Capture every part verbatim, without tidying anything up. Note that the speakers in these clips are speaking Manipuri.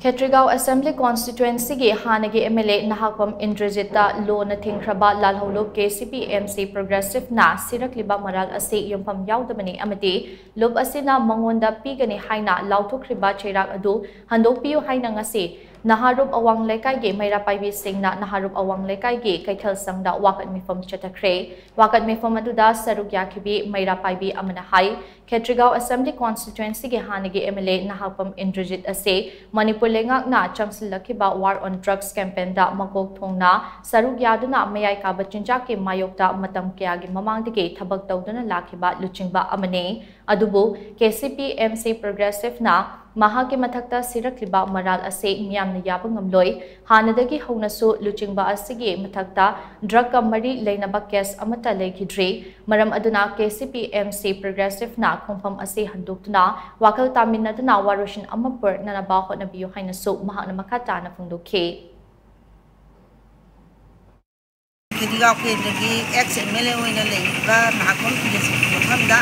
ꯈꯦꯇ꯭ꯔꯤꯒꯥꯎ ꯑꯦꯁꯦꯝꯕ꯭ꯂꯤ ꯀꯣꯟꯁꯇꯤꯇ꯭ꯋꯦꯟꯁꯤꯒꯤ ꯍꯥꯟꯅꯒꯤ MLA ꯅꯍꯥꯛꯄꯝ ꯏꯟꯗ꯭ꯔꯖꯤꯠꯇ ꯂꯣꯅ ꯊꯤꯡꯈ꯭ꯔꯕ ꯂꯥꯜꯍꯧꯂꯨꯞ KCP MC ꯄ꯭ꯔꯣꯒ꯭ꯔꯦꯁꯤꯚꯅ ꯁꯤꯔꯛꯂꯤꯕ ꯃꯔꯥꯜ ꯑꯁꯤ ꯌꯨꯝꯐꯝ ꯌꯥꯎꯗꯕꯅꯤ ꯑꯃꯗꯤ ꯂꯨꯞ ꯑꯁꯤꯅ ꯃꯉꯣꯟꯗ ꯄꯤꯒꯅꯤ ꯍꯥꯏꯅ ꯂꯥꯎꯊꯣꯛꯈ꯭ꯔꯤꯕ ꯆꯩꯔꯥꯛ ꯑꯗꯨ ꯍꯟꯗꯣꯛꯄꯤꯌꯨ ꯍꯥꯏꯅ ꯉꯁꯤ ꯅꯍꯥꯔꯨꯞ ꯑꯋꯥꯡ ꯂꯩꯀꯥꯏꯒꯤ ꯃꯩꯔꯥ ꯄꯥꯏꯕꯤꯁꯤꯡꯅ ꯅꯍꯥꯔꯨꯞ ꯑꯋꯥꯡ ꯂꯩꯀꯥꯏꯒꯤ ꯀꯩꯊꯦꯜ ꯁꯪꯗ ꯋꯥꯀꯠ ꯃꯤꯐꯝ ꯆꯠꯊꯈ꯭ꯔꯦ꯫ ꯋꯥꯀꯠ ꯃꯤꯐꯝ ꯑꯗꯨꯗ ꯁꯔꯨꯛ ꯌꯥꯈꯤꯕꯤ ꯃꯩꯔꯥ ꯄꯥꯏꯕꯤ ꯑꯃꯅ ꯍꯥꯏ, ꯈꯦꯇ꯭ꯔꯤꯒꯥꯎ ꯑꯦꯁꯦꯝꯕ꯭ꯂꯤ ꯀꯣꯟꯁꯇꯤꯇ꯭ꯋꯦꯟꯁꯤꯒꯤ ꯍꯥꯟꯅꯒꯤ MLA ꯅꯍꯥꯛꯄꯝ ꯏꯟꯗ꯭ꯔꯖꯤꯠ ꯑꯁꯤ ꯃꯅꯤꯄꯨꯔ ꯂꯩꯉꯥꯛꯅ ꯆꯪꯁꯤꯜꯂꯛꯈꯤꯕ War on Drugs campaignꯗ ꯃꯀꯣꯛ ꯊꯣꯡꯅ ꯁꯔꯨꯛ ꯌꯥꯗꯨꯅ ꯃꯌꯥꯏ ꯀꯥꯕ ꯆꯤꯟꯖꯥꯛꯀꯤ ꯃꯥꯌꯣꯛꯇ ꯃꯇꯝ ꯀꯌꯥꯒꯤ ꯃꯃꯥꯡꯗꯒꯤ ꯊꯕꯛ ꯇꯧꯗꯨꯅ ꯂꯥꯛꯈꯤꯕ ꯂꯨꯆꯤꯡꯕ ꯑꯃꯅꯤ꯫ ꯑꯗꯨꯕꯨ KCP MC ꯄ꯭ꯔꯣꯒ꯭ꯔꯦꯁꯤꯚꯅ ꯃꯍꯥꯛꯀꯤ ꯃꯊꯛꯇ ꯁꯤꯔꯛꯂꯤꯕ ꯃꯔꯥꯜ ꯑꯁꯤ ꯃꯤꯌꯥꯝꯅ ꯌꯥꯕ ꯉꯝꯂꯣꯏ꯫ ꯍꯥꯟꯅꯗꯒꯤ ꯍꯧꯅꯁꯨ ꯂꯨꯆꯤꯡꯕ ꯑꯁꯤꯒꯤ ꯃꯊꯛꯇ ꯗ꯭ꯔꯒꯀ ꯃꯔꯤ ꯂꯩꯅꯕ ꯀꯦꯁ ꯑꯃꯠꯇ ꯂꯩꯈꯤꯗ꯭ꯔꯤ꯫ ꯃꯔꯝ ꯑꯗꯨꯅ KCP MC ꯄ꯭ꯔꯣꯒ꯭ꯔꯦꯁꯤꯚꯅ ꯈꯣꯡꯐꯝ ꯑꯁꯤ ꯍꯟꯗꯣꯛꯇꯨꯅ ꯋꯥꯈꯜ ꯇꯥꯃꯤꯟꯅꯗꯨꯅ ꯋꯥꯔꯣꯏꯁꯤꯟ ꯑꯃ ꯄꯨꯔꯛꯅꯅꯕ ꯍꯣꯠꯅꯕꯤꯌꯨ ꯍꯥꯏꯅꯁꯨ ꯃꯍꯥꯛꯅ ꯃꯈꯥ ꯇꯥꯅ ꯐꯣꯡꯗꯣꯛꯈꯤ꯫ ꯈꯦꯇ꯭ꯔꯤꯒꯥꯎ ꯀꯦꯟꯗ꯭ꯔꯒꯤ ex MLA ꯑꯣꯏꯅ ꯂꯩꯔꯤꯕ ꯅꯍꯥꯛꯄꯝ ꯏꯟꯗ꯭ꯔꯖꯤꯠꯀꯤ ꯃꯐꯝꯗ,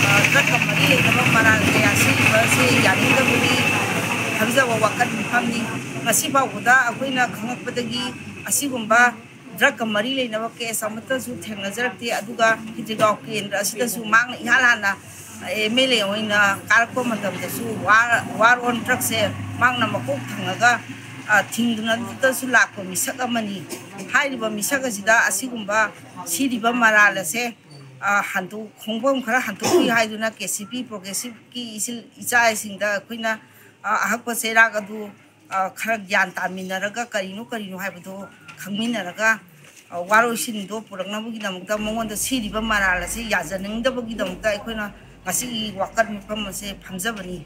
ꯑ, ꯗ꯭ꯔꯒꯀ ꯃꯔꯤ ꯂꯩꯅꯕ ꯃꯔꯥꯜ ꯀꯌꯥ ꯁꯤꯔꯤꯕ ꯑꯁꯤ ꯌꯥꯅꯤꯡꯗꯕꯒꯤ ꯈꯪꯖꯕ ꯋꯥꯀꯠ ꯃꯤꯐꯝꯅꯤ꯫ ꯉꯁꯤ ꯐꯥꯎꯕꯗ ꯑꯩꯈꯣꯏꯅ ꯈꯪꯂꯛꯄꯗꯒꯤ ꯑꯁꯤꯒꯨꯝꯕ ꯗ꯭ꯔꯒꯀ ꯃꯔꯤ ꯂꯩꯅꯕ ꯀꯦꯁ ꯑꯃꯠꯇꯁꯨ ꯊꯦꯡꯅꯖꯔꯛꯇꯦ꯫ ꯑꯗꯨꯒ ꯈꯦꯇ꯭ꯔꯤꯒꯥꯎ ꯀꯦꯟꯗ꯭ꯔ ꯑꯁꯤꯗꯁꯨ ꯃꯍꯥꯛꯅ ꯏꯍꯥꯟ ꯍꯥꯟꯅ MLA ꯑꯣꯏꯅ ꯀꯥꯔꯛꯄ ꯃꯇꯝꯗꯁꯨ war, war on drugsꯁꯦ ꯃꯍꯥꯛꯅ ꯃꯀꯣꯛ ꯊꯪꯉꯒ, ꯑ, ꯊꯤꯡꯗꯨꯅꯇꯁꯨ ꯂꯥꯛꯄ ꯃꯤꯁꯛ ꯑꯃꯅꯤ꯫ ꯍꯥꯏꯔꯤꯕ ꯃꯤꯁꯛ ꯑꯁꯤꯗ ꯑꯁꯤꯒꯨꯝꯕ ꯁꯤꯔꯤꯕ ꯃꯔꯥꯜ ꯑꯁꯦ, ꯑ, ꯍꯟꯗꯣꯛ-, ꯈꯣꯡꯐꯝ ꯈꯔ ꯍꯟꯗꯣꯛꯄꯤꯌꯨ ꯍꯥꯏꯗꯨꯅ KCP ꯄ꯭ꯔꯣꯒ꯭ꯔꯦꯁꯤꯚꯀꯤ ꯏꯆꯤꯜ ꯏꯆꯥꯁꯤꯡꯗ ꯑꯩꯈꯣꯏꯅ, ꯑ, ꯑꯍꯛꯄ ꯆꯩꯔꯥꯛ ꯑꯗꯨ, ꯑ, ꯈꯔ ꯒ꯭ꯌꯥꯟ ꯇꯥꯃꯤꯟꯅꯔꯒ ꯀꯔꯤꯅꯣ ꯀꯔꯤꯅꯣ ꯍꯥꯏꯕꯗꯨ ꯈꯪꯃꯤꯟꯅꯔꯒ, ꯑ, ꯋꯥꯔꯣꯏꯁꯤꯟꯗꯣ ꯄꯨꯔꯛꯅꯕꯒꯤꯗꯃꯛꯇ, ꯃꯉꯣꯟꯗ ꯁꯤꯔꯤꯕ ꯃꯔꯥꯜ ꯑꯁꯤ ꯌꯥꯖꯅꯤꯡꯗꯕꯒꯤꯗꯃꯛꯇ ꯑꯩꯈꯣꯏꯅ ꯉꯁꯤꯒꯤ ꯋꯥꯀꯠ ꯃꯤꯐꯝ ꯑꯁꯦ ꯐꯝꯖꯕꯅꯤ꯫